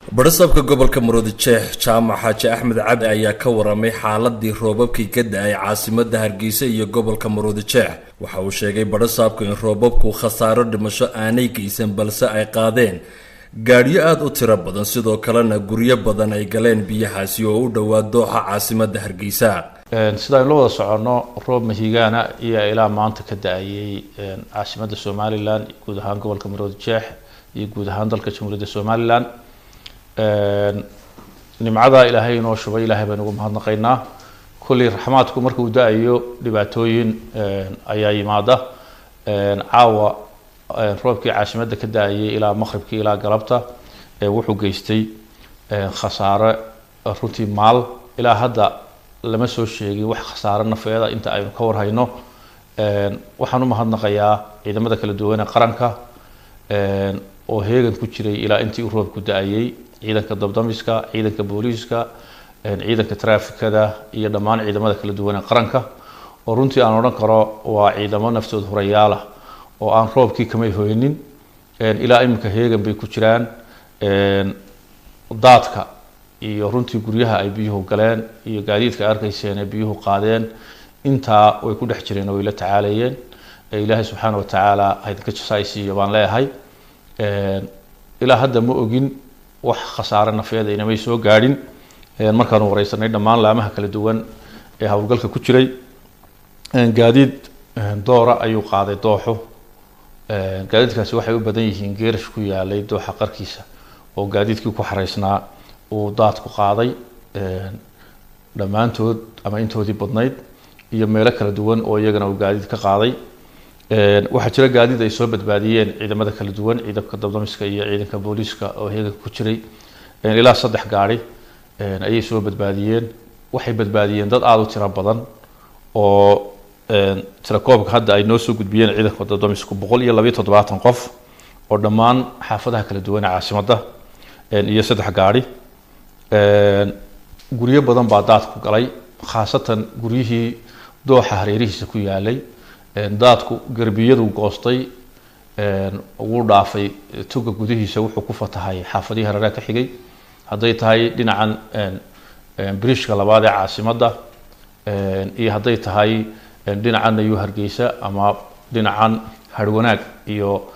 Badhasaabka gobolka Maroodi Jeex, Jaamac Xaaji Axmed Cabdi, ayaa ka waramay xaaladii roobabkii ka da-ay caasimada Hargeysa iyo gobolka Maroodi Jeex. Waxa uu sheegay badhasaabku in roobabku khasaaro dhimasho aanay geysan, balse ay qaadeen gaadhiyo aada u tiro badan, sidoo kalena guryo badan ay galeen biyahaasi oo u dhowaa dooxa caasimada Hargeysa. Sida aynu la wada soconno, roob mahigaana ayaa ilaa maanta ka da-ayay caasimadda Somalilan, guud ahaan gobolka Maroodi Jeex iyo guud ahaan dalka Jamhuuriyadda Somalilan. Nimcadaa Ilaahay inoo shubay, Ilaahay baynu ugu mahadnaqaynaa. Kolley raxmaadku markuu da-ayo dhibaatooyin ayaa yimaada. Caawa roobkii caasimadda ka da-ayay ilaa maqribkii ilaa galabta wuxuu geystay khasaare runtii maal. Ilaa hadda lama soo sheegin wax khasaare nafeeda inta aynu ka warhayno. Waxaan u mahadnaqayaa ciidamada kala duwan ee qaranka oo heegan ku jiray ilaa intii uu roobku da-ayay: ciidanka dabdamiska, ciidanka booliiska, ciidanka traafikada iyo dhammaan ciidamada kala duwan ee qaranka, oo runtii aan odhan karo waa ciidamo naftood hurayaalah oo aan roobkii kamay hoynin. Ilaa iminka heegan bay ku jiraan. Daadka iyo runtii guryaha ay biyuhu galeen iyo gaadiidka arkayseen ee biyuhu qaadeen, intaa way ku dhex jireen oo way la tacaalayeen. Ilaahay subxaana wa tacaala haydinka jasaaysiiyo baan leeyahay. Ilaa hadda ma ogin wax khasaare nafeeda, inamay soo gaadhin markaanu wareysanay dhammaan laamaha kala duwan ee howlgalka ku jiray. Gaadiid doora ayuu qaaday dooxo. Gaadiidkaasi waxay u badan yihiin geerash ku yaalay dooxa qarkiisa oo gaadiidkii ku xareysnaa uu daadku qaaday dhammaantood ama intoodii badnayd, iyo meelo kala duwan oo iyagana uu gaadiid ka qaaday. Waxaa jira gaadiid ay soo badbaadiyeen ciidamada kala duwan, ciidanka dabdamiska iyo ciidanka booliiska oo heeganka ku jiray. Ilaa 3 gaari ayay soo badbaadiyeen. Waxay badbaadiyeen dad aada u tiro badan oo tirakoobka hadda ay noo soo gudbiyeen ciidanka dabdamisku 172 qof oo dhammaan xaafadaha kala duwan ee caasimadda iyo 3 gaari. Guryo badan baa daadku galay, khaasatan guryihii dooxa hareerihiisa ku yaalay. Daadku garbiyadu goostay, wuu dhaafay toga gudihiisa, wuxuu ku fatahay xaafadihii hareeraha ka xigay, hadday tahay dhinacan bridgeka labaad ee caasimadda iyo hadday tahay dhinacan New Hargeysa ama dhinacan Harwanaag iyo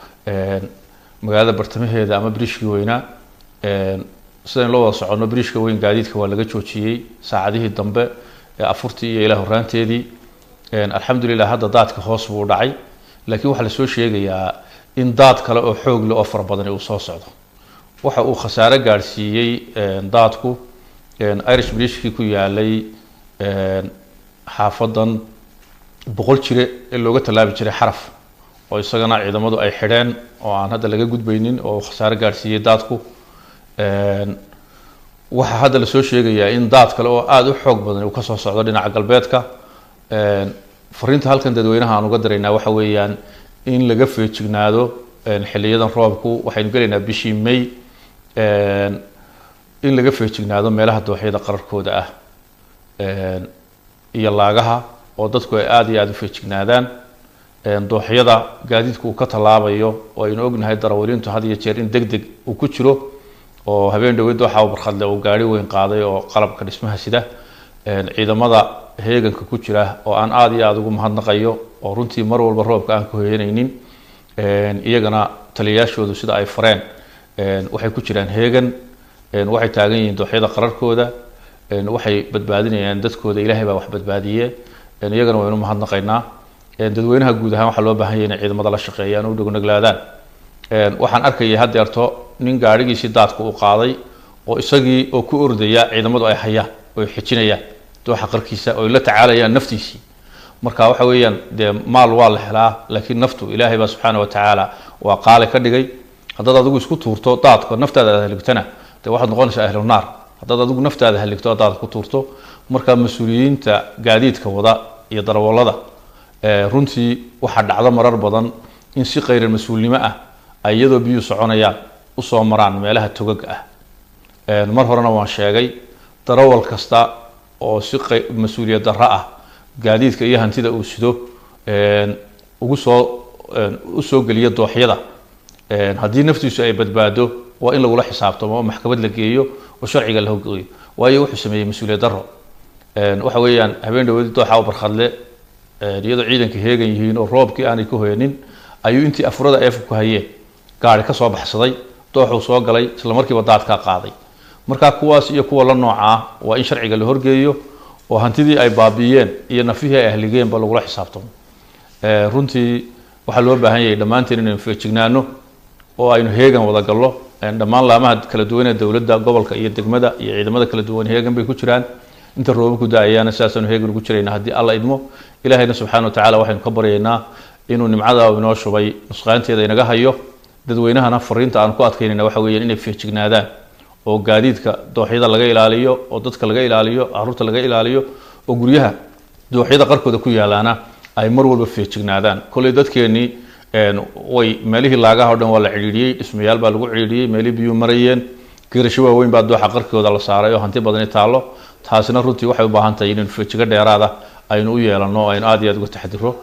magaalada bartamaheeda ama bridgekii weynaa. Sidaynu la wada soconno, bridgeka weyn gaadiidka waa laga joojiyey saacadihii dambe ee afurtii iyo ilaa horaanteedii. Alxamdulilah, hadda daadka hoos buu u dhacay, laakiin waxaa lasoo sheegayaa in daad kale oo xoog leh oo fara badani uu soo socdo. Waxa uu khasaare gaadhsiiyey daadku Irish bridgekii ku yaalay xaafadan 100 Jire ee looga tallaabi jiray Xaraf, oo isagana ciidamadu ay xidheen oo aan hadda laga gudbaynin, oo khasaare gaadhsiiyey daadku. Waxaa hadda lasoo sheegayaa in daad kale oo aada u xoog badan uu kasoo socdo dhinaca galbeedka. Fariinta halkan dadweynaha aan uga diraynaa waxa weeyaan in laga feejignaado xiliyadan roobku. Waxaynu gelaynaa bishii May. In laga feejignaado meelaha dooxyada qararkooda ah iyo laagaha, oo dadku ay aada iyo aada u feejignaadaan. Dooxyada gaadiidku uu ka tallaabayo, oo aynu ognahay darawaliintu had iyo jeer in deg deg uu ku jiro, oo habeen dhaweyd dooxa u Barkhadle uu gaari weyn qaaday oo qalabka dhismaha sida. Ciidamada heeganka ku jira oo aan aada iyo aada ugu mahadnaqayo, oo runtii mar walba roobka aan ka hoyanaynin, iyagana taliyayaashoodu sida ay fareen waxay ku jiraan heegan, waxay taagan yihiin dooxyada qararkooda, waxay badbaadinayaan dadkooda. Ilaahay baa wax badbaadiye, iyagana waynu mahadnaqaynaa. Dadweynaha guud ahaan waxaa loo baahan yahay inay ciidamada la shaqeeyaan oo u dhognaglaadaan. Waxaan arkayay haddeerto nin gaadhigiisii daadku uu qaaday oo isagii oo ku ordaya ciidamadu ay hayaan oo xejinayaan dooxa qarkiisa oo ay la tacaalayaan naftiisii. Marka waxa weeyaan, dee maal waa la helaa, laakiin naftu Ilaahay baa subxaana wa tacaala waa qaali ka dhigay. Haddaad adigu isku tuurto daadka, naftaada aad haligtana, dee waxaad noqonaysaa ahlu naar haddaad adigu naftaada haligto daadka ku tuurto. Marka mas-uuliyiinta gaadiidka wada iyo darawallada, runtii waxaa dhacdo marar badan in si khayra mas-uulnimo ah ay iyadoo biyuhu soconayaan usoo maraan meelaha togaga ah. Mar horena waan sheegay, darawal kasta oo si mas-uuliyad darro ah gaadiidka iyo hantida uu sido ugu soo usoo geliya dooxyada, Haddii naftiisu ay badbaado, waa in lagula xisaabtamo oo maxkamad la geeyo oo sharciga la horgeeyo, waayo wuxuu sameeyey mas-uuliyad darro. Waxa weeyaan habeen dhaweed dooxa Barkhadle, iyadoo ciidanka heegan yihiin oo roobkii aanay ka hoyanin, ayuu intii afurada eefka ku hayeen gaari ka soo baxsaday, dooxuu soo galay, isla markiiba daadkaa qaaday. Marka kuwaas iyo kuwa la noocaa waa in sharciga la horgeeyo oo hantidii ay baabi'iyeen iyo nafihii ay ahligeenba lagula xisaabtamo. Runtii waxaa loo baahan yahay dhammaanteen inaynu feejignaano oo aynu heegan wada gallo. Dhammaan laamaha kala duwan ee dowladda, gobolka iyo degmada iyo ciidamada kala duwan heegan bay ku jiraan. Inta roobabku da-ayaana sidaasaanu heegan ugu jiraynaa haddii Alla idmo. Ilaahayna subxaana wa tacala waxaynu ka baryaynaa inuu nimcada uu inoo shubay nusqaanteeda inaga hayo. Dadweynahana fariinta aan ku adkaynayna waxa weeyaan inay feejignaadaan oo gaadiidka dooxyada laga ilaaliyo, oo dadka laga ilaaliyo, caruurta laga ilaaliyo, oo guryaha dooxyada qarkooda ku yaalaana ay mar walba feejignaadaan. Kolley dadkeennii way meelihii laagaha o dhan waa la cidhiidhiyey, dhismayaal baa lagu cidhiidhiyey meelihii biyuu marayeen, geerasho waaweyn baa dooxa qarkooda la saaray oo hanti badani taallo. Taasina runtii waxay u baahan tahay inaynu feejigo dheeraada aynu u yeelano, aynu aad iyo aad uga taxadiro.